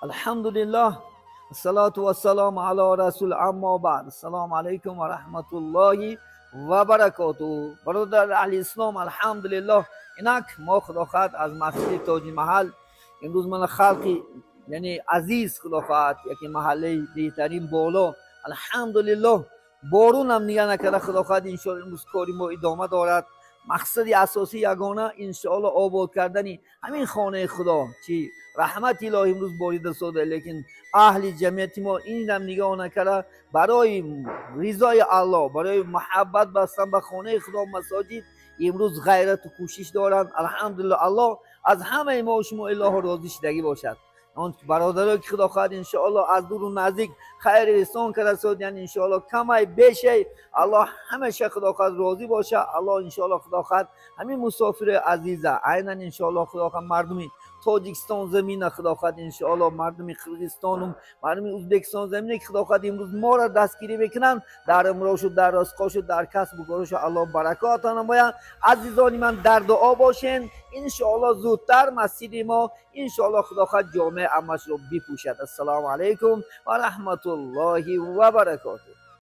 Алҳамдулиллаҳ, ассалоту вассалому ало расул, аммо баъд. Ассалому алайкум ва раҳматуллоҳи ва баракотуҳ. Бародар аҳли ислом, алҳамдулиллаҳ, инак мо худо хоҳад аз масҷиди Тоҷи Маҳал имрӯз мана халқи яъне азиз худо хоҳад яке маҳаллаи беҳтарин боло, алҳамдулиллаҳ, борун ҳам нига накарда худо хоҳад иншоаллоҳ имрӯз кори мо идома дорад. Мақсади асосӣ ягона иншоаллоҳ обод кардани ҳамин хонаи худо, чи раҳмати илоҳӣ имрӯз борида сода, лекин аҳли ҷамъияти мо инам нигоҳ накарда барои ризои аллоҳ, барои муҳаббат бастан ба хонаи худо масоҷид имрӯз ғайрату кӯшиш доранд. Алҳамдулиллоҳ, аллоҳ аз ҳамаи мо шумо илоҳо розӣ шудагӣ бошад. Он бародарое ки худо хоҳад иншоаллоҳ аз дуру наздик хайр эҳсон карда содиянд, иншоаллоҳ камай бешай аллоҳ ҳамеша худо хоҳад розӣ бошад. Аллоҳ иншоаллоҳ худо хоҳад ҳамин мусофири азиза айнан иншоаллоҳ худо хоҳад мардуми Тоҷикистон замина худо хоҳад иншоаллоҳ мардуми Қирғизистону мардуми Ӯзбекистон замине ки худо хоҳад имрӯз моро дастгирӣ мекунанд, дар умрошу дар ризқошу дар касбу корошу аллоҳ баракот намояд. Азизони ман, дар дуо бошен, иншоаллоҳ зудтар масҷиди мо иншоаллоҳ худо хоҳад ҷомеаи амашро бипӯшад. Ассалому алайкум ва раҳматуллоҳи ва баракотуҳ.